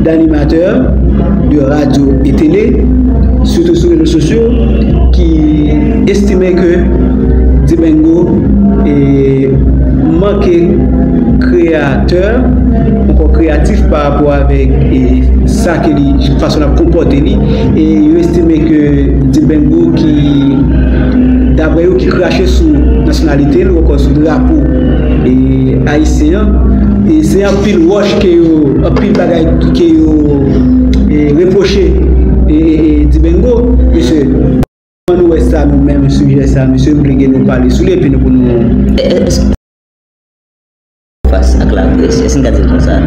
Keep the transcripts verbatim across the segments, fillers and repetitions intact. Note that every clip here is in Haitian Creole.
d'animateurs de radio et télé, surtout sur les réseaux sociaux, qui estimaient que Dibengo eh, manke kreyatè, ankò kreyatif pa rapò avèk eh, sa ke li, fason l ap konpòte li, e yo estime ke Dibengo ki, daprè yo, ki krache sou nasyonalite l ou ankò sou drapo eh, ayisyen an, e se anpil wòch ke yo, anpil bagay ke yo eh, repwoche eh, eh, eh, Dibengo, mesye. Kòman nou wè sa nou menm, sijè sa, mesye, m vle gen nou pale sou li epi nou pou nou. Fas ak laprès, èske n ka di l konsa?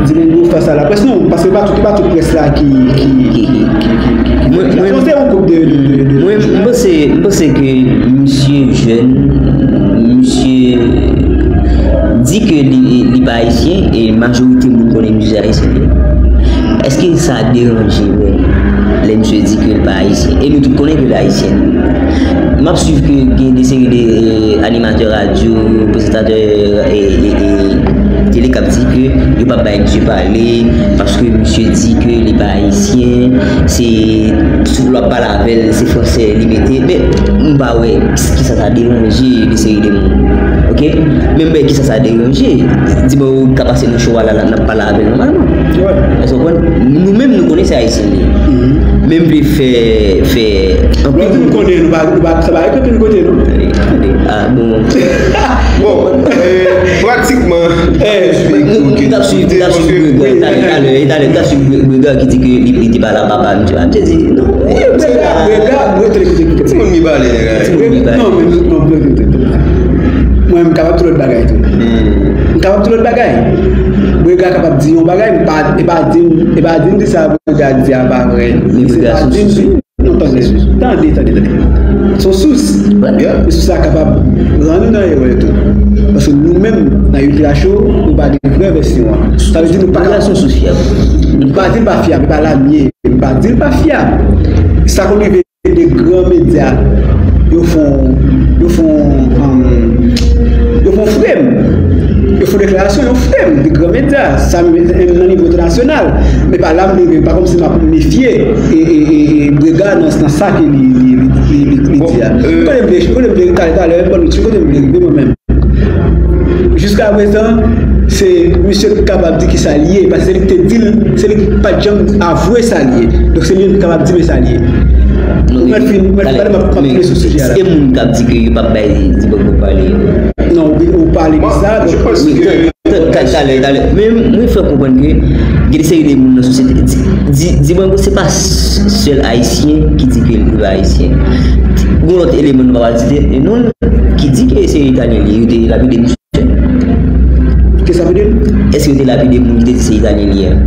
Dibengo fas a laprès, non, paske pa tout, pa tout près la ki, ki, ki, ki, ki, ki, ki, ki, mwen, mwen, se yon gwoup de, de, de, de, mwen, m panse, m panse ke misye jèn, misye di ke li, li pa ayisyen, e majorite moun konnen misye ayisyen. Èske sa deranje vre lè misye di ke l pa ayisyen? E nou tout konnen ke l ayisyen. M ap swiv ke gen de seri de eh, animatè radyo, prezentatè eh, eh, eh, tele k ap di ke yo p ap bay misye pale, paske misye di ke li pa ayisyen, se sou l ap pale avè l, se fransè li mete. Men m pa wè kisa sa deranje de seri de moun. Ok? Men m pa wè kisa sa deranje. Di mwen ou ka pase nan show a la, la, n ap pale avè l nòmalman. Èske w konprann? Nou menm, nou konnen se ayisyen li ye. Men m vle fè, fè anpil moun konnen, nou pa, nou pa, sa pa ekri anpil kote, non? Tande, tande. Ah, bon. Bon, eh, pratikman, eh, nou, nou t ap swiv, nou t ap swiv Brega, talè, talè, talè, nou t ap swiv Brega ki di ke li, li te pale a papa misye. M te di, non, eh, Brega, Brega, Brega, timoun ki pale, nèg la. Timoun ki pale. Non, men, non, Brega, mwen, m kapab tout lòt bagay tou. M kapab tout lòt bagay. Brega kapab di yon bagay, m pa, e pa di m, e pa di m di sa Brega di a pa vre. Se pa di m di, non, tande, tande, tande, tande. Se yon sous. Men sous la kapab rann nou nan erè tou. Paske nou menm, nan Ultra Show, nou pa gen vrè vèsyon an. Sa vle di nou pa ka. Brega se yon sous fyab. M pa di l pa fyab, e pa la m ye. M pa di l pa fyab. Sa konn rive de gran medya, yo fon, yo fon, um, yo fon frem, yo fon deklarasyon, yo frem de gran medya, sa menm nan nivo entènasyonal. Men pa la m rive, pa kòmsi m ap mefye e, e, e, e Brega nan, nan sa ke li, li, li, li, li, li di a. Kote m vle, kote m vle, talè, talè, ban nou ti kote m vle rive mwen menm. Jiska prezan, se misye ki kapab di kisa l ye, paske se li ki te di l, se li ki pa t janm avwe sa l ye. Donk se li menm ki kapab di men sa l ye. Ou mèt fin, ou mèt pale, m ap, m ap pale sou sijè a la. E moun k ap di ke yo p ap bay Dibango pale yo? Non, ou, ou pale de sa, donk. Talè, talè. Men mwen fè konprann ke gen de seri de moun nan sosyete, di, di, Dibango se pa s-, sèl ayisyen ki di ke li pa ayisyen. Gon lòt eleman nou pa pral site non l, ki di ke se italyen li ye, yo te lapide misye. Kisa lapide l? Èske yo te lapide moun ki te di se italyen li ye a?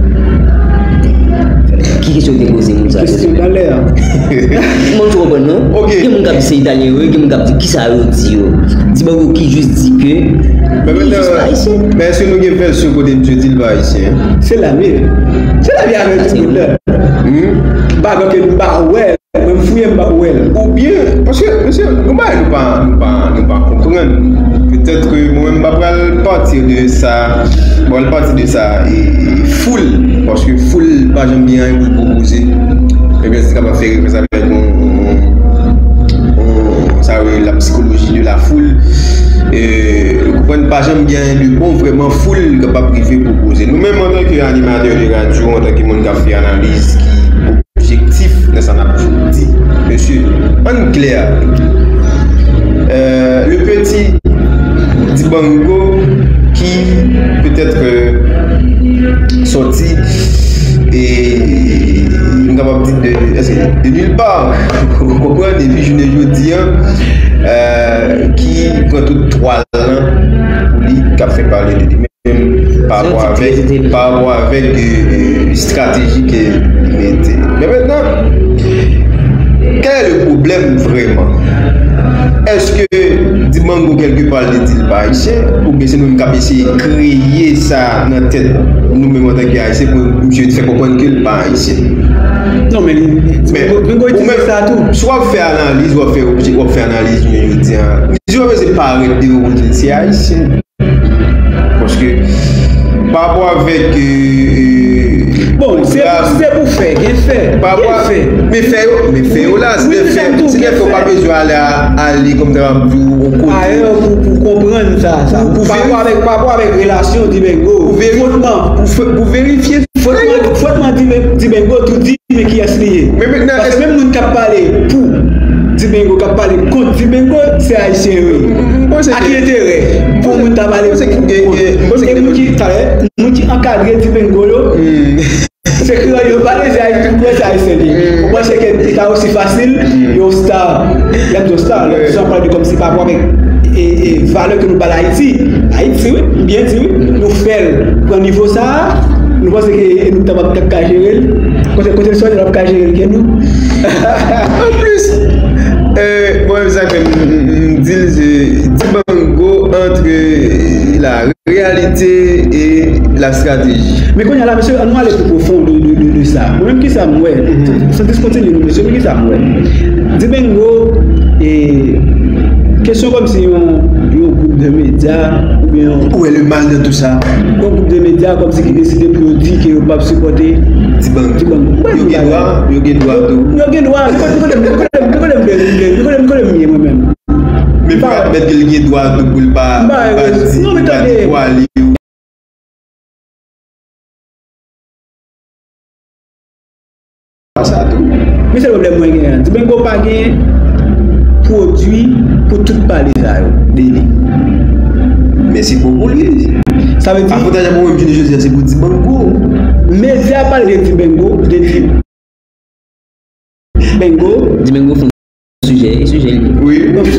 Ki kesyon yo te poze moun sa yo? Kesyon talè a. Mwen, ou konprann, non? Ok. Gen moun k ap di se italyen yo ye, gen moun k ap di kisa yo di yo. Dibango ki jis di ke li jis pa ayisyen. Men èske nou gen vèsyon kote misye di l pa ayisyen? Se la m ye. Se la m ye avèk tout moun nan. Bagay ke nou pa wè. Mwen, m fouye, m pa wè l. Oubyen, paske, mesye, nou bay, nou pa, nou pa, nou pa konprann. Petèt ke mwen menm, m pa pral pati de sa, m pa pral pati de sa, e, e, foul, paske foul pa janm gen anyen pou l pwopoze. Ebyen, se kapab fè referans avèk yon, yon, yon, sa yo rele la psychologie de la foule. E, ou konprann, pa janm gen anyen de bon, vrèman, foul kapab rive pwopoze. Nou menm, antanke animatè de radyo, antanke moun k ap fè analiz ki objektif nan sa n ap di. Mesye, ann klè. Euh, le petit Dibango ki petèt, euh, sòti e m kapab di de, èske de nulle part, ou konprann, epi jounen jodi a, euh, ki pran tout twal lan pou li, k ap fè pale de li menm. Pa rapò avèk, pa rapò avèk, euh, euh, estrateji ke li mete. Men mentnan, quel est le problème vraiment? Èske Dibango kèlkepa li di l pa ayisyen? Oubyen se nou menm k ap eseye kreye sa nan tèt nou menm antanke ayisyen pou misye fè konprann ke l pa ayisyen? Non, men li, men Dibango, Dibango di sa tou. Si w ap fè analiz, w ap fè objè, w ap fè analiz jounen jodi a. Misye pa bezwen parèt devan pou di l se ayisyen. Paske, pa rapò avèk, euh, euh, Bon, se pou, se pou fè, gen fè, gen fè. Men fè yo, men fè yo la, si gen fè, si gen fè, ou pa bezwen ale a, ale kòm sa ap di ou kote. Ayè, pou, pou konprann sa, sa. Pou, pou pa rapò avèk, pa rapò avèk relasyon Dibengo. Pou veri-, pou, pou verifye fè yo. Fòtman, fòtman Diben-, Dibengo tou di men kiyès li ye. Men mentnan, paske menm moun k ap pale pou Dibengo, k ap pale kont Dibengo, se Ayisyen yo ye. A ki enterè pou moun ta pale pou, pou, e moun ki, talè, moun ki ankadre Dibengo yo, se kreyòl yo pale, se Ayisyen, se Ayisyen li ye. Ou panse ke li ta osi fasil, yon star, y ap di yon star, lè nou pale de kòmsi pa rapò avèk e, e valè ke nou ba Ayiti. Ayiti, wi, m byen di, wi. Nou fè l pran nivo sa a, nou panse ke e nou t ap, t ap ka jere l? Kote, kote l soti, l ap ka jere l ke nou? Anplis, euh, bon, sa ke m, m, m di l, se Dibango entre la réalité et la stratégie. Men kounye a la, mesye, ann nou ale pi pwofon de, de, de, de sa. Mwen menm, kisa m wè? San diskontinye nou, mesye, men kisa m wè? Dibengo, e, kesyon kòmsi yon, yon gwoup de medya, oubyen yon... Ou wè le mal dans tout ça? Yon gwoup de medya kòmsi ki deside pou yo di ke yo p ap sipòte Dibango. Dibango. Yo gen dwa, yo gen dwa tou. Yo gen dwa, men kote, men kote, men kote, men kote m ye, men kote, men kote m ye mwen menm? Men pou admèt ke li gen dwa tou pou l pa, pa di, non, men pa tande, devwale. Pa sa tou. Men se pwoblèm mwen gen an. Dibengo pa gen pwodui pou tout pale sa yo de li. Men se bon pou li. Sa vle di, avantaj la pou mwen, m vini jodi a, se pou Dibango. Medya pale de Dibengo, de Dibengo. Dibengo fè yon sijè, e sijè li ye. Wi. Donk,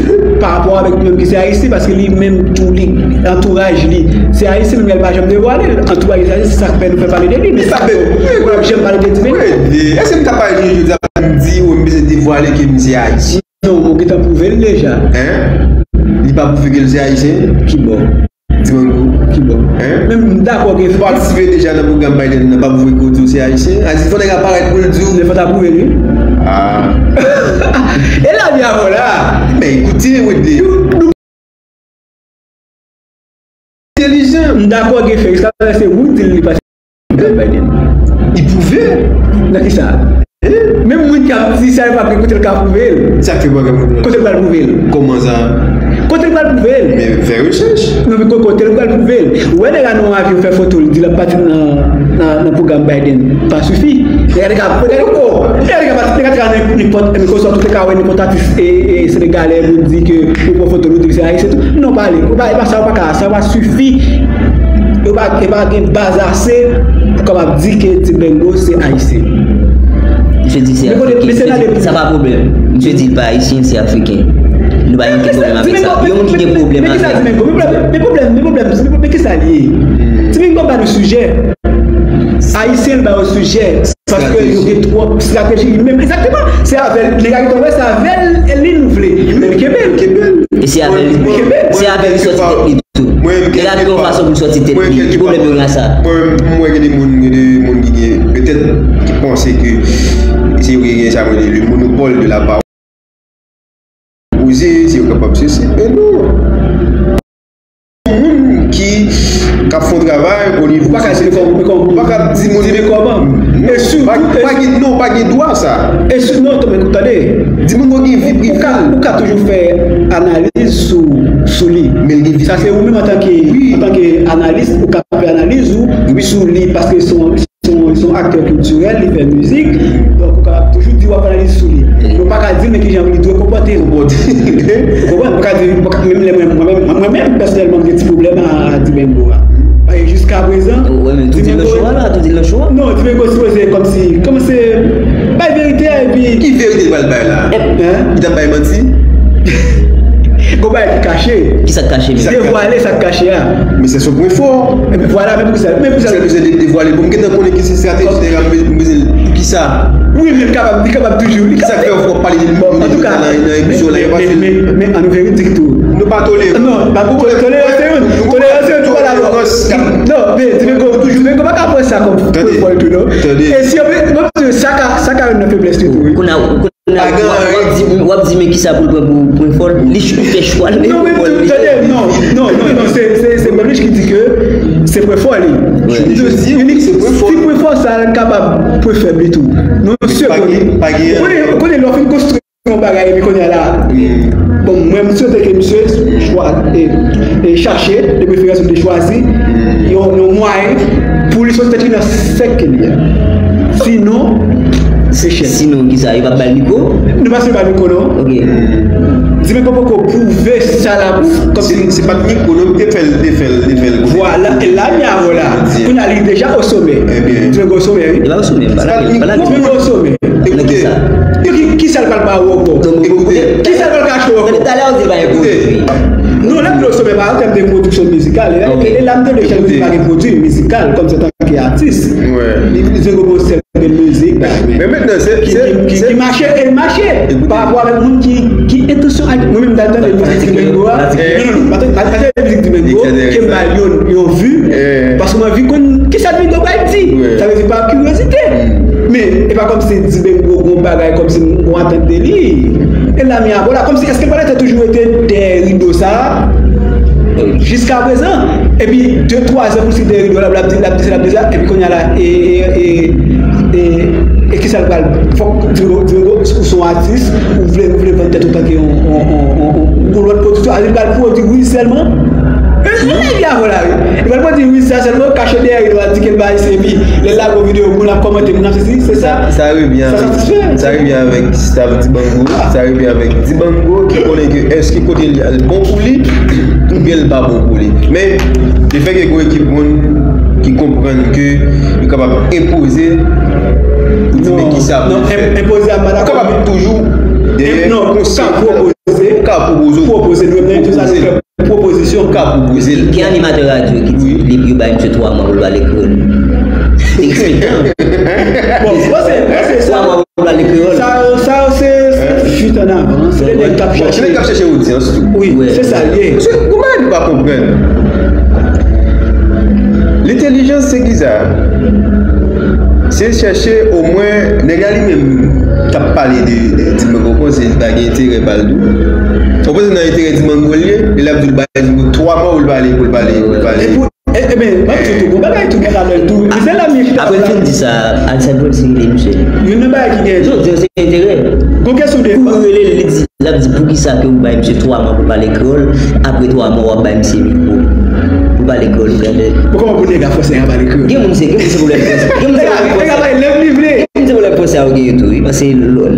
pa rapò avèk li menm ki se Ayisyen, paske li menm tou li, antouraj li, se Ayisyen, men li pa janm devwale l. Antouraj li se Ayisyen, se sa k fè nou fè pale de li. Men sa k fè nou p ap janm pale de Dibengo. Wi, èske m ka pale jodi a pou m di, wi, m bezwen devwale ke m se Ayisyen? Non, ou gentan pwouve l deja. Hein? Li pa pwouve ke l se Ayisyen? Ki bò? Dibango. Ki bò? Hein? Men m dakò gen fòs. Ou patisipe deja nan pwogram Biden nan, pa pwouve ke w di w se Ayisyen? A di fò nèg la parèt pou l di w. Men fò ta pwouve l, wi. Ah. E lavi a vòlè a. Men ekoute, Wendy. Entèlijan. M dakò gen fè. Jiskaprezan se ou k di l li patisipe nan pwogram Biden. Li pwouve. Nan kisa? Menm moun k ap di sa, yo pa gen kote l ka pwouve l. Sa k fè pa ka pwouve l? Kote l pral pwouve l? Kòman sa? Kote l pral pwouve l? Men fè rechèch. Non, men ko-, kote l pral pwouve l? Ou wè nèg la nan yon avyon fè foto, l di l ap pati nan, nan, nan pwogram Biden. Pa sifi. Nèg la te ka, nèg la te ka, nèg la te ka nan nenpòt Microsoft, ou te ka wè nenpòt atis, e, e, senegalè, moun di ke ou pran foto l, ou di l se ayisyen tou. Non, pa ale. Ou pa, e pa sa, ou pa ka, sa pa sifi. E pa, e pa gen baz ase pou kapab di ke Dibengo se ayisyen. Misye di se afriken. Misye di sa pa pwoblèm. Misye di l pa ayisyen, se afriken. Nou pa gen pwoblèm avèk sa. Yon moun ki gen pwoblèm avèk... Men kisa Dibengo? Men pwoblèm, men pwoblèm, men pwoblèm, men kisa li ye? Dibengo ba nou sijè. Ayisyen ba yo sijè. Paske yo gen twòp estrateji. Li menm, egzakteman. Se avè l, nèg la gentan wè, se avè l, li nou vle. Men li kenbe l. E se avè l, se avè l li sòti tèt li tou. Mwen menm, kèlkeswa, mwen menm, kèlkeswa, mwen menm, kèlkeswa, mwen menm, mwen gen de moun, gen de moun ki gen, petèt, ki panse ke se yo ki gen sa, mwen, le monopole de la parole. Poze, se yo k ap sesi, men non. Moun ki, k ap fè yon travay o nivo... Ou pa ka di kòman, kòman, ou pa ka di moun di kòman. E sitou, pa, pa gen, non, pa gen dwa sa. E si, non, tande, tande. Di moun gen vi prive. Ou ka, ou ka toujou fè analiz sou, sou li. Men li gen vi prive. Sa se ou menm antanke, antanke analis, ou ka fè analiz ou sou li, paske se yon, se yon, se yon aktè kiltirèl, li fè mizik. Donk, ou kapab toujou di w ap analize sou li. Men ou pa ka di l men kijan li dwe konpòte l. Konpòte. Ou konprann? Ou pa ka di, ou pa ka, menm lè mwen, mwen menm, mwen menm, pèsonèlman, m gen ti pwoblèm a, a Dibengo a. Paske jiskaprezan, Dibengo... Ou wè, men tou di l nan show a la, tou di l nan show a. Non, Dibengo sipoze kòmsi, kòmanse bay verite a, epi... Ki verite l pral bay la? Hein? Li t ap bay manti? Gon bagay ki kache. Kisa k kache menm? Devwale sa k kache a. Men se sou pwen fò. Ebyen vwala, men poukisa, men poukisa... Sa l bezwen de-, devwale pou m gentan konnen ki se estrateji nèg la, m bezwen, m bezwen, poukisa? Wi, men l kapab, li kapab toujou, li kapab. Kisa k fè w pale de moun nan, nan emisyon la, yo pa... Men, men, men, men ann veridik tou. Nou pa tolere. Non, pa pou tolere, se yon, tolere, se yon, nou pa la. Non, men, Dibengo, Dibengo pa ka pran sa kòm pwen fò tou, non. Tande. E si yo, non, sa ka, sa ka yon feblès li tou, wi. Kounye a, w ap di, w ap di, men kisa pou l pran pou pwen fò l? Li fè chwa l, men... Non, men tande, non, non, non, non, se, se, se menm li ki di ke se pwen fò li. Wi. Li di, si pwen fò sa kapab pwen fèb li tou. Nou sye konnen, konnen lè w fin konstwi yon bagay epi kounye a la, bon, mwen, m swete ke misye chwa, e, e chache, de preferans, ou te chwazi yon, yon mwayen pou li soti tèt li nan sèk ke li ye. Sinon, se chèf. Sinon, kisa? Yo p ap ba l mikwo? Nou pa sou ba l mikwo, non. Ok. Dimengo poko pwouve sa la, kòmsi se pa t mikwo, non, m te fè l, te fè l, te fè l. Vwala, e la, mi avè la. Kounye a, li deja o somè. Dimengo o somè, wi. Li pa o somè, pa la, pa la. Dimengo o somè. Ekoute, ki, ki sa l pral ba ou ankò? Ekoute, ki sa l pral kache ou ankò? Talè ou di pa gen pwodui. Non, lè m di o somè, pa an tèm de pwodiksyon mizikal, e la m tande chak jou pa gen pwodui mizikal, kòm se tanke atis. Li, li Dimengo bon sèl de mizik ki, ki, ki mache, e l mache pa rapò avèk moun ki, ki entansyon ak mwen menm, m t al tande mizik Dimengo a. Non, non, non, pa tande mizik Dimengo, ke m ba l yon, yon vi, paske mwen anvi konn kisa Dimengo pral di. Sa vle di pa kiryozite. Men, e pa kòmsi Dimengo gon bagay kòmsi m gon atant de li. E la, mi avè la, kòmsi èske l pa t toujou rete dèyè rido sa a jiska prezan? Epi, de, twa zan pou l site rido la, l ap di, l ap di sa, l ap di sa, epi kounye a la, e, e, e, e, e kisa l pral, fòk di, di, ou se yon atis, ou vle, ou vle vann tèt ou tanke yon, yon, yon, yon, yon, yon lòt pwodiksyon, li pral pwodui Wiz sèlman. E, e, li avè la, wi. Li pral pwodui Wiz sa sèlman, kache dèyè rido a, di ke l pa ayisyen, epi lè l lage yon videyo, moun ap kòmante, moun ap sezi, se sa. Sa revyen avèk, sa revyen avèk staff Dibango, sa revyen avèk Dibango ki konnen ke èske kote l al bon pou li, oubyen l pa bon pou li. Men, lefètke gen yon ekip moun ki konprann ke yo kapab enpoze pou di men kisa pou l fè. Enpoze a pa dakò. Ou kapab toujou dèyè konsèy. Ou ka pwopoze. Pwopoze, nou menm, nou fè pwopozisyon. Ou ka pwopoze l. Ki animatè radyo ki di li, yo bay misye twa mwa pou l pale kreyòl? Te eksplike. Bon, mwen se, mwen se sa. Twa mwa pou l pale kreyòl. Sa, sa, se, se fuite en avant. Se lè nèg k ap chache. Se lè nèg k ap chache odyans tou. Wi, se sa l ye. Paske, gon bagay nou pa konprann. Lentèlijans, se kisa? Se chèche omwen, nèg la li menm t ap pale de, de Dibango, ou panse li pa gen enterè pa l tou? Ou panse nan enterè Dibango l ye? E l ap di l bay Dibango twa mwa pou l pale, pou l pale, pou l pale. E pou, e, e ben, m ap di w tou, gon bagay tou gen ladan l tou. Se la mi chita. Apre l fin di sa, Alcide Volcy rele misye. Youn nan bagay ki gen. Zot di se enterè. Gon kesyon de. Pou rele l, li di, l ap di, poukisa ke ou bay misye twa mwa pou l pale kreyòl, apre twa mwa w ap bay misye mikwo pou l pale kreyòl, ou gade. Bon, kòman pou nèg a fòse a pale kreyòl? Gen moun se, gen moun se pwoblèm franse. Gen moun se pwoblèm franse. Nèg a pale lè li vle. Gen moun se pwoblèm franse a yo genyen tou, wi, paske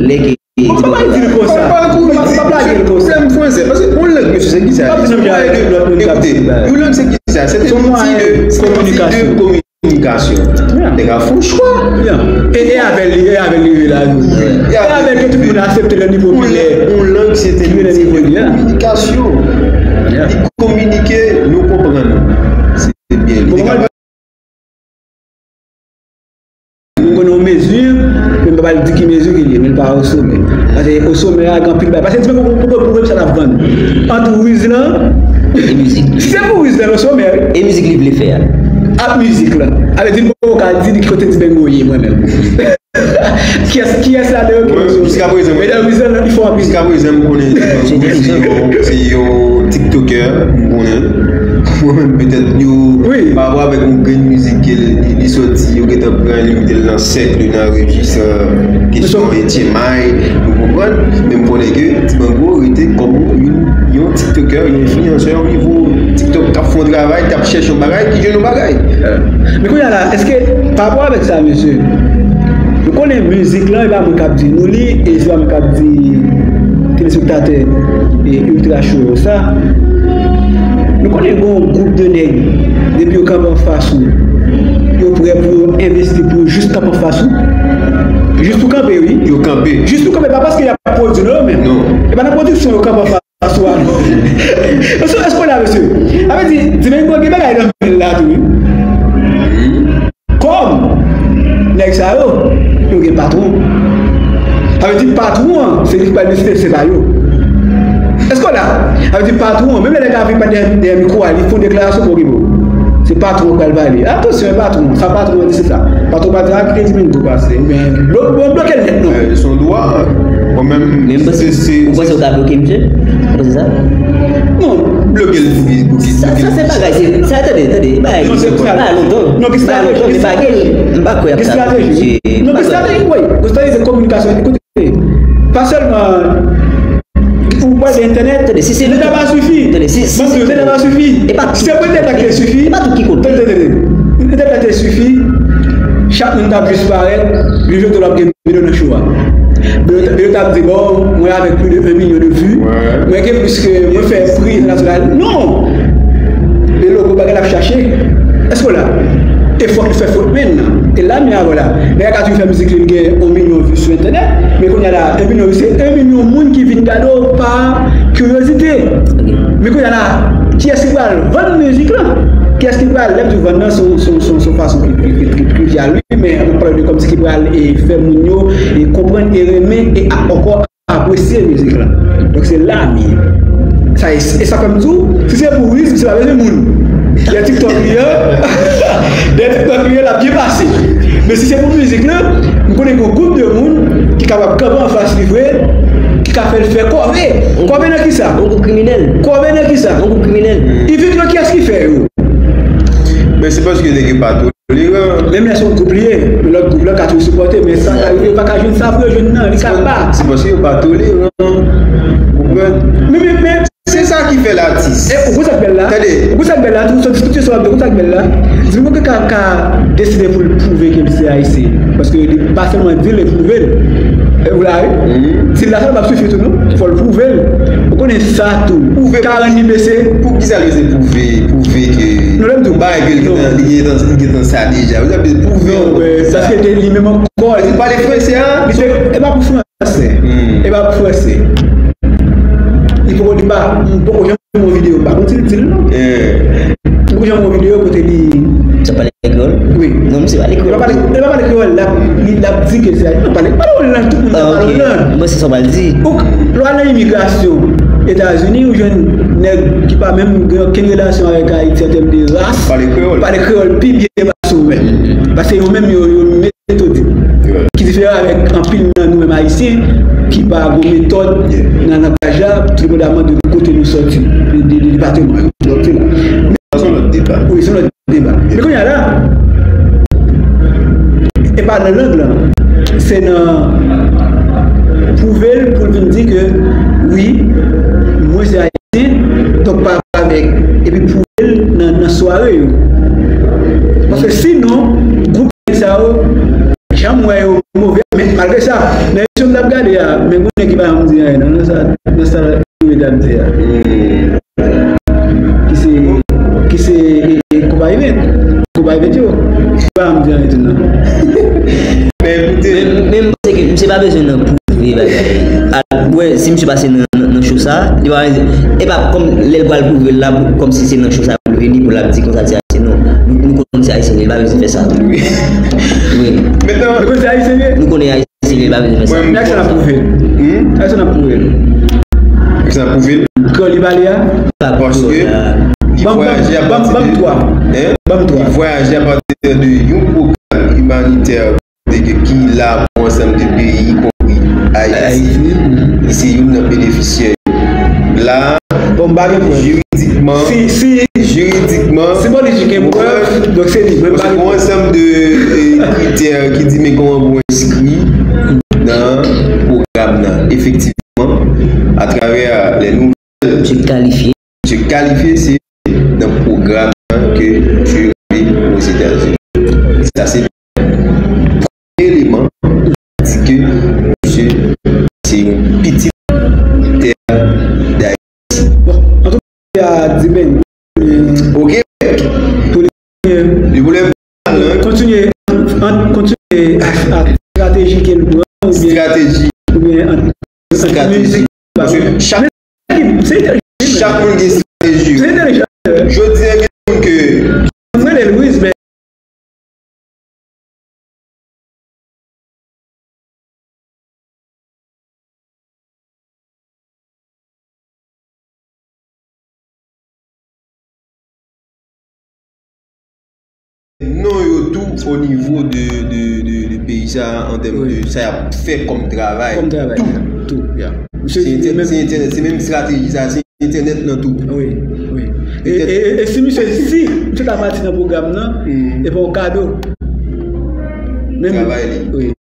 lè ke Bon, pa, pa di l konsa. Pa, pa, pa, pa lage l konsa. Pwoblèm franse, paske yon lang misye se kisa? Pa di nou pale de lòt moun k ap di bagay. Yon lang se kisa? Se yon mwayen de kominikasyon. Kominikasyon. Nèg a fè yon chwa. E, e avè l, e avè l rive la tou. E avè l ke tout moun aksepte nan nivo popilè. Yon lang se te yon ti de kominikasyon. Li kominike, nou konprann. Se byen li. Nou konnen yon mezi, men m pa pral di ki mezi ke l ye, men l pa o somè. Paske o somè a, gen anpil bagay. Paske ti poko poko poko sa l ap vann. Ant Wiz lan, e mizik. Si se pou Wiz lan, l o somè, wi. E mizik li vle fè a. Ak mizik lan. Sa vle di, m poko ka di ki kote Dibango ye, mwen menm. Kiyès, kiyès ladan yo ki o somè? Jiska prezan, mwen, medam Wiz lan, li fò anpil. Jiska prezan, m konnen Dibango se yon, se yon tiktokè, m konnen. Mwen menm, petèt, yo, pa rapò avèk yon grenn mizik ke li, li, li sòti, yo gentan pran li, mete l nan sèk, li nan rejis, euh, kesyon etchemay, ou konprann? Men m konnen ke Dibango rete kòm yon, yon tiktokè, yon enfliyansè o nivo TikTok, k ap fè yon travay, k ap chèche yon bagay, ki jwenn yon bagay. Men kounye a la, èske, pa rapò avèk sa, mesye, nou konnen mizik lan, e pa mwen k ap di nou li, e se pa mwen k ap di telespektatè e Ultra Show yo sa. Nou konnen gen yon gwoup de nèg, depi yo kanpe anfas ou, yo prè pou yo envesti pou yo jis kanpe anfas ou. Jis pou kanpe, wi. Yo kanpe. Jis pou kanpe, pa paske y ap pwodui non yo menm. Non. E pa nan pwodiksyon yo kanpe anfas ou a non. Èske, èske w la, mesye? Sa vle di, Dibango gen bagay nan men l la tou, wi. Kòm nèg sa yo, yo gen patwon. Sa vle di patwon an, se li ki pral deside, se pa yo. Èske w la? Sa vle di patwon an, menm lè nèg la vin pale dèyè, dèyè mikwo a, li fè yon deklarasyon pou okipe w. Se patwon an k pral pale. Atansyon, e patwon an, sa patwon an di se sa. Patwon pa di, a, kite Dibango pase. Oubyen, blo-, bon, bloke l nèt, non. Se yon dwa. Mwen menm, men m panse, se, se, ou panse ou ka bloke misye? Ou panse sa? Non, bloke l pou ki, pou ki, sa, pou ki sa se bagay, se, sa, tande, tande, bagay, non, se bagay lontan. Non, ki bagay lontan, men bagay, m pa kwè ap sa bloke misye. Non, ki strateji, wi. Ki strateji de kominikasyon, ekoute, pa sèlman ou pale de entènèt, tande, si se entènèt pa sifi. Tande, si, si, si, entènèt pa sifi. E pa tout. Se pou entènèt la ki te sifi. E pa tout ki kote. Tande, tande, tande. Entènèt la te sifi. Chak moun t ap jis parèt. Li jwenn tou l ap gen milyon nan show a. Men yo, men yo t ap di, bon, mwen avèk plis de un milyon de vues, mwen gen plis ke mwen fè pri entènasyonal. Non! E logo bagay l ap chache. Èske w la? E fòk li fè fot men nan. E la, men avè w la. Nèg la ka toujou fè mizik li, li gen yon milyon vues sou entènèt. Men kounye a la, un milyon vues, se un milyon moun ki vin gade w pa kiryozite. Men kounye a la, kiyès ki pral vann mizik lan? Kiyès ki pral, lè m di vann nan, se yon, se yon, se yon, se yon fason ki, ki, ki, ki, ki trivial, wi, men nou pale de kòmsi ki pral e fè moun yo e konprann e renmen e a, ankò apresye mizik lan. Donk se la mi. Sa e, e sa fè m di w, si se pou risk, se pa bezwen moun. Dèyè TikTok li an, dèyè TikTok li an, l ap byen pase. Men si se pou mizik lan, m konnen gen yon gwoup de moun ki kapab kanpe anfas li vre, ki ka fè l fè kòve. Kòve nan kisa? Yon gwoup kriminèl. Kòve nan kisa? Yon gwoup kriminèl. Event yo, kiyès ki fè yo? Men se paske nèg yo pa toleran. Menm lè se yon gwoup li ye, lòt gwoup la ka toujou sipòte, men sa ka rive, yo pa ka jwenn sa pou yo jwenn nan, li ka ba. Se paske yo pa toleran. Ou konprann? Men, men, men, se sa ki fè l atis. E, ou konn sa k bèl la? Tande. Ou konn sa k bèl la? Tout, tout, tout, tout, tout, ou konn sa k bèl la? Di mwen ka, ka deside pou l pwouve ke l se ayisyen. Paske li pa sèlman di l, li pwouve l. E ou la, wi. Di l la sèlman p ap sifi tou, non. Fò l pwouve l. Ou konnen sa tou. Pwouve. Ka rann li bese. Pou ki sa l bezwen pwouve, pwouve ke non, lè m di w bagay ke li gentan, li gentan, li gentan sa deja. Ou ta bezwen pwouve ankò. Non, men sa se te li menm ankò. Li pale franse a? Li te, e pa pou franse. E pa pou franse. Li poko, li pa, m poko janm wè yon videyo, m pa konn si l di l non. M poko janm wè yon videyo kote li. Sa pale kreyòl? Wi. Non, misye pale kreyòl. Li pa pale, li pa pale kreyòl, l ap, li, l ap di ke se, li pale, pale Oland, tout moun pale Oland. Mwen se sa w pral di. Ou, lè w al nan imigrasyon Etazini, ou jwenn nèg ki pa menm gen okenn relasyon avèk Ayiti an tèm de ras. Pale kreyòl. Pale kreyòl pi byen pase ou menm. Paske yo menm, yo, yo metodik. Ki diferan avèk anpil nan nou menm ayisyen ki pa gon metòd nan langaj la, depandaman de kote nou sòti, de, de, de depatman. Donk, se la. Sa se yon lòt deba. Wi, se yon lòt deba. Men kounye a la, e pa nan lang lan, se nan pwouve l pou l vin di ke, wi, mwen se ayisyen, donk pa avèk, epi pwouve l nan, nan sware yo. Paske sinon, gwoup nèg sa yo, jan m wè yo move, men malgre sa, nan emisyon m t ap gade a, men gon nèg ki pa janm di anyen nan, nan sa, nan sa mesye t ap di a. Ki se, ki se, e, e, Konpayi Vent. Konpayi Vent yo. Ki pa janm di anyen tou non. Men ekoute. Men, men m panse ke misye pa bezwen nan pwouve bagay. Al, wè, si misye pase nan, nan, nan show sa, li pa, e pa kòm lè l pral pwouve l la, kòm si se nan show sa pou l vini, pou l ap di konsa se ayisyen, non. Nou, nou konn se ayisyen, li pa bezwen fè sa. Wi. Wi. Mentnan, nou konn se ayisyen, wi. Nou konnen ayisyen, li pa bezwen fè sa. Mwen, men sa n ap pwouve. Hmm? Sa n ap pwouve. Sa n ap pwouve. Kreyòl li pale a? Paske li vwayaje apati de, hein? Li vwayaje apati de yon pwogram imanitè ki la pou ansanm de peyi, ikonpri Ayiti. Li se youn nan benefisyè yo. La, jiridikman, jiridikman, pou ansanm de, e, kritè ki di men kòman pou enskri nan pwogram nan. Efektivman, atravè lè nou Misye kalifye. Misye kalifye, se nan pwogram nan ke misye rive Ozetazini. Sa se premye eleman ki di ke misye se yon pitit tè Dayiti. Bon, antouka, a di ben, ok. Pou li, li vle kontinye, an, kontinye ak, ak estrateji ke l pran, oubyen, estrateji, oubyen an, an mizik. Paske chak, chak moun gen estrateji yo. Jodi a, gen moun ke, mwen rele Louis, men non yo tou o nivo de, de, de, de peyi sa an tèm de sa y ap fè kòm travay. Kòm travay, tou. Tou, yeah. Se entè- se entènèt, se menm estrateji sa, se entènèt lan tou. Wi, wi. E, e, e, e si misye, si misye ta pati nan pwogram nan, e pa yon kado. Menm travay li. Wi.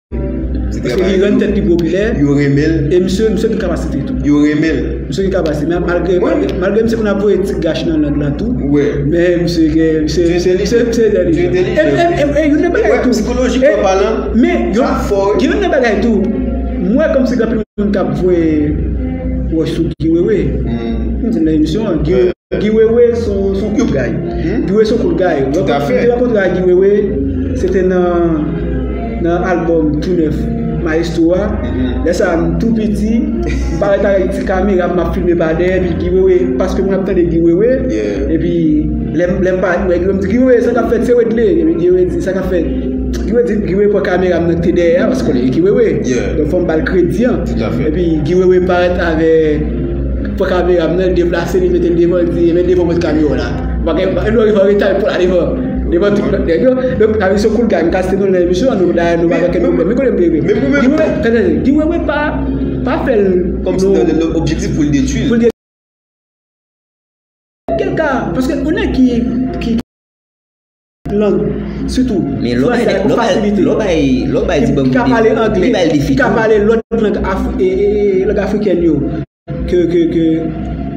Paske li rann tèt li popilè. Yo renmen l. E misye, misye gen kapasite tou. Yo renmen l. Misye gen kapasite. Men malgre, malgre, malgre misye konn ap voye ti gach nan lang lan tou. Men misye gen, misye, misye entèlijan. Misye entèlijan. E, e, e, e, youn nan bagay tou. Sikolojikman palan, men sa fò, wi. Gen youn nan bagay tou. M wè kòmsi gen anpil moun k ap voye wòch sou Guy Wewe. M di nan emisyon an, Guy Guy Wewe se yon, se yon kout gay. Guy Wewe se yon kout gay. Tout à fait. Mwen te rankontre ak Guy Wewe, se te nan, nan albòm tou nèf Maestro a. Lè sa a, m tou piti, m parèt avèk ti kamera, m ap filme pa dèyè, epi Guy Wewe, paske mwen ap tande Guy Wewe, epi lè m, lè m parèt, m wè Guy Wewe, m di, "Guy Wewe, sa k ap fèt?" Se Wedley. Epi Guy Wewe di, "Sa k ap fèt?" Guy Wewe di, Guy Wewe pran kamera m nan ki te dèyè a, paske konnen e Guy Wewe. Donk fò m ba l kredi an. Tout à fait. Epi Guy Wewe parèt avèk pran kamera m nan, l deplase, li mete l devan, l di, "Ebyen, devan mwen kamyon la." Pa gen, pa gen rive an reta pou la devan. Devan tout lòt nèg yo. Donk, sa vle di se kout gay, m ka site non nan emisyon an, nou, dayè, nou pa gen okenn pwoblèm. Men konnen m te rive. Men pou men. Guy Wewe, tande, Guy Wewe pa, pa fè l. Kòmsi nan, nan, nan objektif pou l detwi l. Pou l detwi l. Kèlka, paske yon nèg ki, ki lang, sitou fransè a, yon fasilite. Lè w bay, lè w bay, di ban m ka pale anglè, ki ka pale lòt lang af-, e, e, e, lang afrikèn yo. Ke, ke, ke,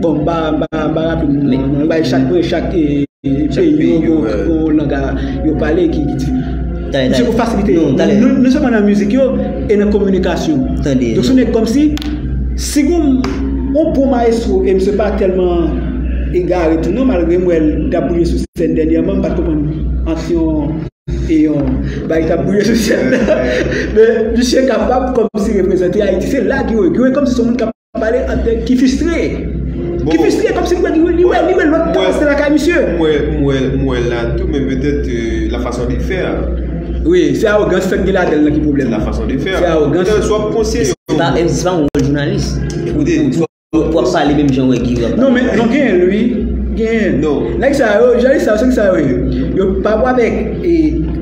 bon, m pa, m pa, m pa raple m non, non, bay chak, chak, e, e, peyi yo, yo, yo lang a, yo pale ki, ki di. Misye pou fasilite. Nou, nou sèlman nan mizik yo e nan kominikasyon. Donk, se yon nèg kòmsi, si gon, yon bon maestro, e misye pa tèlman egare tou non, malgre m wè l t ap bouje sou sèn dènyèman, m pa t konprann ant yon, e yon, bagay t ap bouje sou sèn nan. Men misye kapab kòmsi reprezante Ayiti. Se la Guy Wewe, Guy Wewe kòmsi se yon moun k ap pale an tèt ki fristre. Ki fristre, kòmsi li wè, li wè, li wè lòt k ap pase lakay misye. M wè, m wè, m wè la tou, men petèt, euh, la façon de faire. Wi, se awogans sa k gen ladan l nan ki pwoblèm. La façon de faire. Se awogans. Petèt, swa w konseye. Se pa, se pa yon wòl jounalis. Koute, pou, pou, pou ap pale menm jan wè Guy ap pale. Non, men, non, genyen l, wi. Genyen. Non. Nèg sa yo, jounalis sa yo, se sa yo ye. Yo pa wè avèk, e,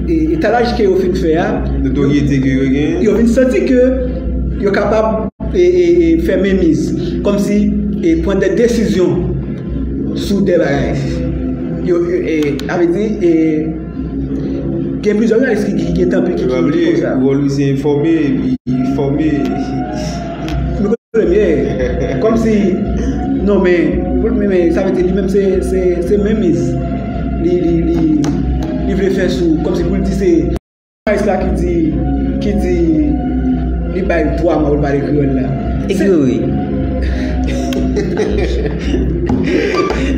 e, etalaj ke yo fin fè a. Notoryete ke yo genyen. Yo vin santi ke yo kapab e, e, e, fè menmiz, kòmsi, e, pran de desizyon sou de bagay. Yo, yo, e, sa vle di, e, gen plizyè jounalis ki, ki, ki gen tanpi ki, ki, ki konsa. Wòl li se enfòme, epi enfòme. Men kote premye, kòmsi, non, men, men, men, sa vle di, li menm se, se, se menmiz. Li, li, li, li vle fè sou, kòmsi pou l di se jounalis la ki di, ki di li bay twa mwa pou l pale kreyòl la. E Guy Wewe?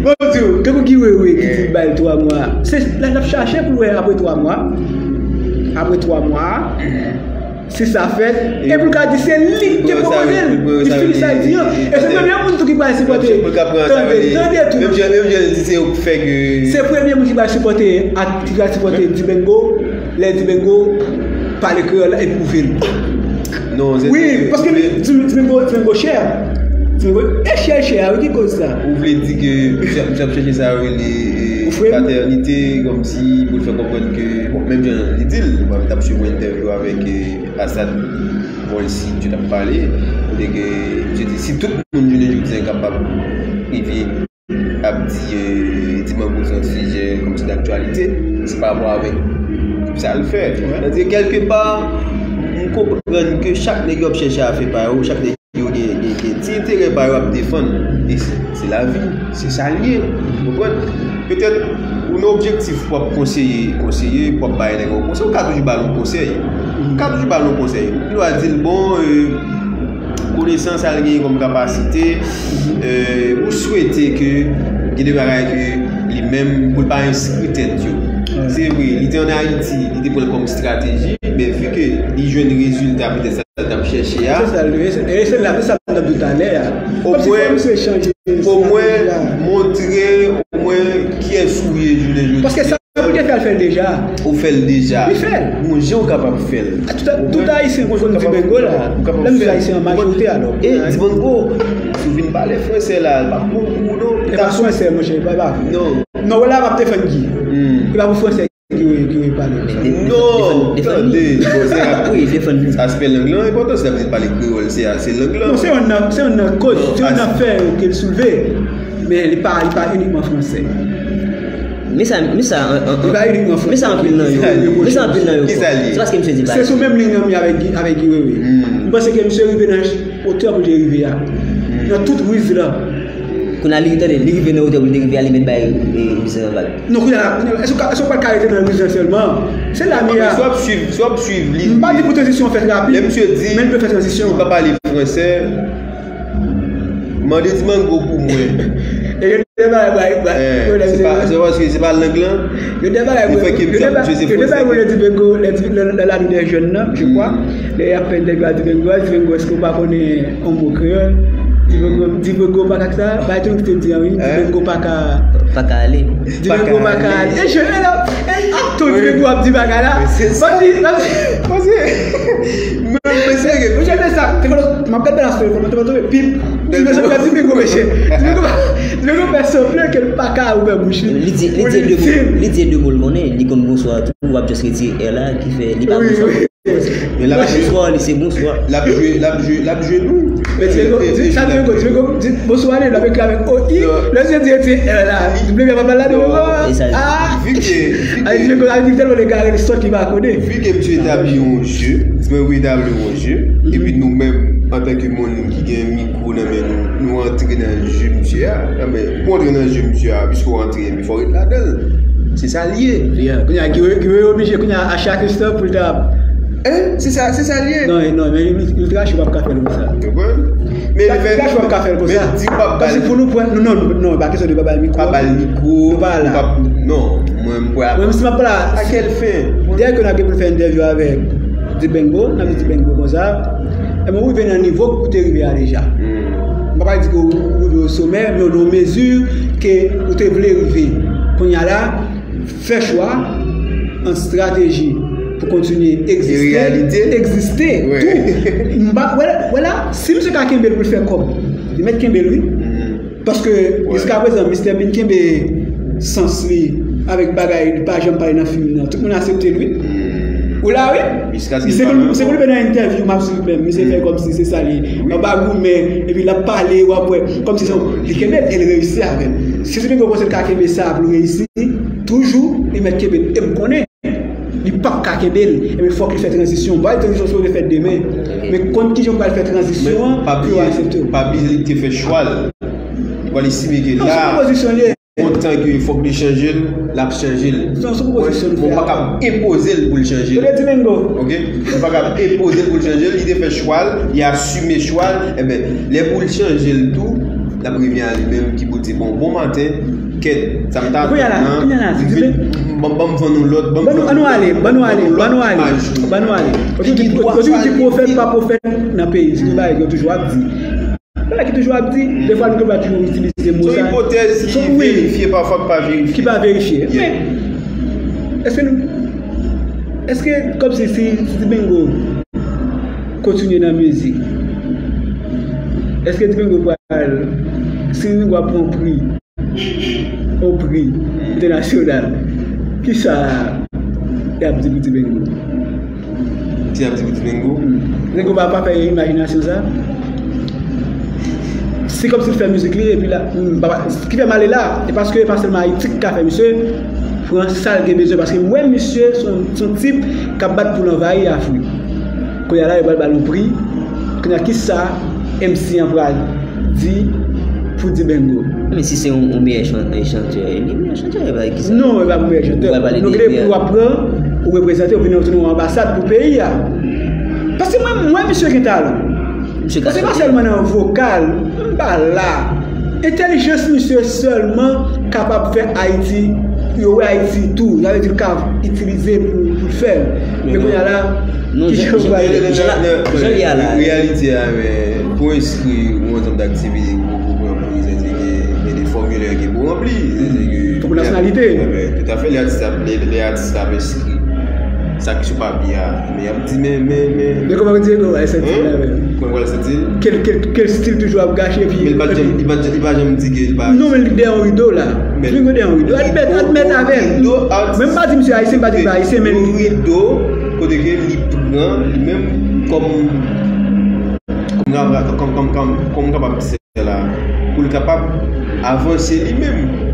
Bon, m di w, kankou Guy Wewe ki di li bay l twa mwa. Se, l ap chache pou l wè apre twa mwa. Apre twa mwa, si sa fèt, e pou l ka di se li ki te pwopoze l. Li fini sa l di an. E se premye moun tou ki pral sipòte. Tande, tande tou. Menm jan, menm jan l di se yo k fè ke. Se premye moun ki pral sipòte, ak ki pral sipòte Dibengo. Lè Dibengo pale kreyòl la epi ou vle l. Non, se wi, paske Dibengo, Dibengo chè. Dibengo e chè, chè a, wi, ki koz sa. Ou vle di ke misye ap, misye ap chèche sa yo rele, e, fratènite, kòmsi pou l fè konprann ke, bon, menm jan li di l, mwen t ap swiv yon entèvyou avèk, e, Asad Volcy, misye t ap pale, kote ke misye di si tout moun jounen jodi a kapab rive ap di, e, Dibengo se yon sijè kòmsi daktyalite, se pa rapò avèk sa l fè. Sètadi, kèlkepa, m konprann ke chak nèg yo ap chèche afè pa yo, chak nèg yo gen, gen, gen ti enterè pa yo ap defann. E se, se lavi, se sa l ye. Ou konprann? Petèt, ou nan objektif pou ap konseye, konseye, pou ap bay nèg yon konsèy, ou ka toujou ba l yon konsèy. Ou ka toujou ba l yon konsèy. Ou dwa di l, bon, e, konesans sa l genyen kòm kapasite, e, ou swete ke gen de bagay ke li menm, pou l pa enskri tèt yo. Se vre, li te ann Ayiti, li te pran l kòm estrateji, men vi ke li jwenn rezilta petèt sa l t ap chèche a. Se sa, e se, e se la, se sa m t ap di w talè a. Omwen, omwen, montre, omwen, kiyès ou ye jounen jodi a. Paske sa pou l te fè, l fè l deja. Ou fè l deja. Li fè l. Gon jan ou kapab fè l. Tout, tout Ayisyen konn Dibengo la. Lè nou di Ayisyen an majorite, alò. E Dibengo, si w vin pale fransè la, l p ap bon pou ou non. E pa fransè, monchè, e pa, e pa. Non. Non, wè la m ap defann Guy. E pa pou fransè. ki, ki pale konsa. Non, tande, bon, se ap- wi, defann aspè lang lan enpòtan, se ap pale kreyòl, se, se lang lan. Non, se yon nan, se yon nan koz, se yon nan fè ke l soulve, men li pa, li pa inikman fransè. Men sa, men sa, an, an, men sa anpil nan yo, men sa anpil nan yo, se paske misye di se sou menm liy nan m ye avèk Guy, avèk Guy Wewe. M panse ke misye rive nan otè pou l te rive a. Nan tout riz lan. Kounye a li tande, li rive nan otè pou l te rive a, li mèt bay, e, misye nan vag. Non, kounye a, kounye a, èske w ka, èske w pral ka rete nan riz lan sèlman? Se la m ye a. Si w ap swiv, si w ap swiv li, m pa di pou tranzisyon an fèt rapid, lè misye di men l dwe fè tranzisyon an. Li pa pale fransè, mande Dibango pou mwen. E yo te bay, bay, bay, eh, se pa, se paske se pa lang lan. Yo te bay, yo te bay, yo te bay Dibango, lè, lè, lè, lè la nou de jèn nan, je crois. Lè y ap fè entèvyou a Dibango, a Dibango, èske w pa konnen yon mo kreyòl? Dibango, Dibango pa ka sa, bay tou ki te di an, wi, Dibango pa ka. Pa ka ale. Dibango pa ka ale. E je, e la, e akte Dibango ap di bagay la. Pase, pase. Mwen, mwen serye. Mwen, jete sa. Te fè, m ap gade la sou telefòn mwen, te fè tonbe, pip. Ti mesye, ti Dibango, mesye. Ti Dibango, ti Dibango fè sanble ke l pa ka ouvè bouch li. Li di, li di de mo, li di de mo l konnen, li konn bonswa tou, w ap just retire R la, ki fè, li pa bonswa. Men l ap jwe, bonswa, li se bonswa. L ap jwe, l ap jwe, l ap jwe nou. Men ti Dibango, ti, sa ti Dibango, ti Dibango, ti, bonswa, li, l ap ekri avèk O I. Lè se di, ti, R la. Ti Dibango pa pale la, Dibango. Ah! Vu que, vu que, Dibango, a di tèlman l egare, li sòt, li pa konnen. Vu que misye etabli yon jeu, mwen etabli yon jeu, epi nou menm, antanke moun ki gen mikwo nan men nou, nou antre nan jeu misye a. Anben, pou antre nan jeu misye a, piske w antre, men fò w ret ladan l. Se sa l ye. Yeah. Kounye a, Guy Wewe, Guy Wewe oblije, kounye a, a chak instan pou l ta. Hein? Se sa, se sa l ye. Non, non, men Ultra Show p ap ka fè l konsa. Konprann? Men Ultra Show p ap ka fè l konsa. Men di w p ap ba l. Paske pou nou pran, non, non, non, pa kesyon de pa ba l mikwo. Pa ba l mikwo. Nou pa la. Non, mwen, m kwè. Mwen, si m ap pale. A kèl fen? Dèyè ke n ap gen pou n fè entèvyou avèk Dibango, n ap di Dibango konsa, e mwen rive nan nivo ke w te rive a deja. M pa pral di ke w rive o somè, men w nan yon mezi ke w te vle rive. Kounye a la, fè chwa, an estrateji pou kontinye egziste, egziste tou. M pa, wè la, wè la, si misye ka kenbe l pou l fè kòb, li mèt kenbe l, wi. Paske jiskaprezan, Mister Bean kenbe sans li avèk bagay li pa janm pale nan fim nan. Tout moun aksepte l, wi. Ou la, wi. Misye pou, misye pou leve nan entèvyou, m ap silvouplè. Misye fè kòmsi se sa li. Anba goumen, epi l ap pale, w ap wè. Kòmsi se, li kenbe l, e l reyisi avè l. Si se Dibango panse l ka kenbe sa pou l reyisi, toujou, li mèt kenbe l. E m konnen. Li p ap ka kenbe l. Ebyen, fòk li fè tranzisyon. Ba l tranzisyon sipoze fèt demen. Men konn kijan w pral fè tranzisyon an pou yo aksepte w. Pa bliye li te fè chwa l. Li pral estime ke la, kontan ke fòk li chanje l, l ap chanje l. Non, se pwopozisyon l fè. Mwen pa kab enpoze l pou l chanje l. Tande Dibango. Ok? Mwen pa kab enpoze l pou l chanje l. Li te fè chwa l, li asime chwa l. Ebyen, lè pou l chanje l tou, l ap revyen a li menm ki pou di, bon, bon maten, kèt, sa m ta tann nan, vin, ban, ban m vann yon lòt, ban m vann yon lòt, ban nou ale, ban nou ale, ban nou ale, ban nou ale. Ou di, ou di pwofèt, pa pwofèt nan peyi, se yon bagay yo toujou ap di. Bagay ki toujou ap di, defwa nou pa toujou itilize mo sa. Se yon ipotèz ki verifye, pafwa ki pa verifye. Ki pa verifye. Men, èske nou, èske kòmsi si, si Dibango kontinye nan mizik, èske Dibango pral, si Dibango ap pran pri, yon pri entènasyonal, kisa y ap di pou Dibango? Kisa y ap di pou Dibango? Dibango pa, pa fè imajinasyon sa. Se kòmsi l fè mizik li, epi la, m, pa, pa, ki fè m ale la, e paske e pa sèlman Ayiti ki ka fè misye pran sa l gen bezwen, paske m wè misye se yon, se yon tip k ap bat pou l anvayi Afrik. Kounye a la, yo pral ba l yon pri. Kounye a, kisa M C an pral di pou Dibango? Men si se yon, yon meyè chan-, yon chantè, li meyè chantè, e pa kisa? Non, e pa pou meyè chantè. Nou gen de pri w ap pran, ou reprezante, ou vin retounen yon anbasad pou peyi a. Paske mwen, mwen, misye gen talan. Paske pa sèlman nan vokal, m pa la. Entèlijans misye sèlman kapab fè Ayiti, yo wè Ayiti tou. Sa vle di l ka itilize pou, pou l fè l. Men kounye a la, ki jan w pral fè? Reyalite a, men, pou enskri yon ansanm d aktivite pou, pou pran pri, sa vle di gen, gen de fòmilè ke pou ranpli. Sa vle di ke fòk nasyonalite. Toutafè, lè atis la, lè, lè atis la ap enskri. Sa ki sou papye a, men y ap di, men, men, men. Men kòman w di, non, ay santi la menm. Kòman w santi l? Kel, kel, kel stil toujou ap gache, epi. Men li pa janm, li pa, li pa janm di ke li pa. Non, men li dèyè yon rido la. Twingo dèyè yon rido. Admèt, admèt avè l. Menm pa di misye ayisyen, pa di pa ayisyen, men. Yon rido, kote ke li pran, li menm kòm, kòm, kòm, kòm, kòm, kòm kapab di la, pou l kapab avanse li menm.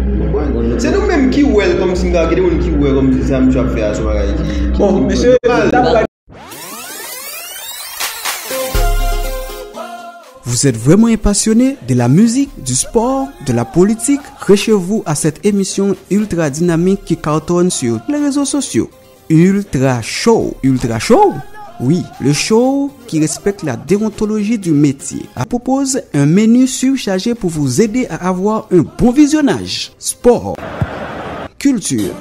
Se nou menm ki wè l kòmsi, m ka gen de moun ki wè kòmsi sa misye ap fè a se yon bagay ki, ki Bon, mesye, nòmal. N ap pral Vous êtes vraiment un passionné de la musique, du sport, de la politique? Rachez-vous à cette émission ultra dynamique qui cartonne sur les réseaux sociaux. Ultra Show. Ultra Show? Oui, le show qui respecte la déontologie du métier. A propose un menu surchargé pour vous aider à avoir un bon visionnage. Sport. Culture.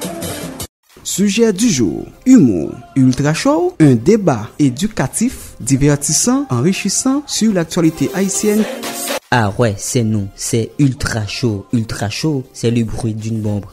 Sujet du jour. Humour. Ultra Show, un débat éducatif, divertissant, enrichissant sur l'actualité haïtienne. Ah ouais, c'est nous, c'est Ultra Show. Ultra Show, c'est le bruit d'une bombe.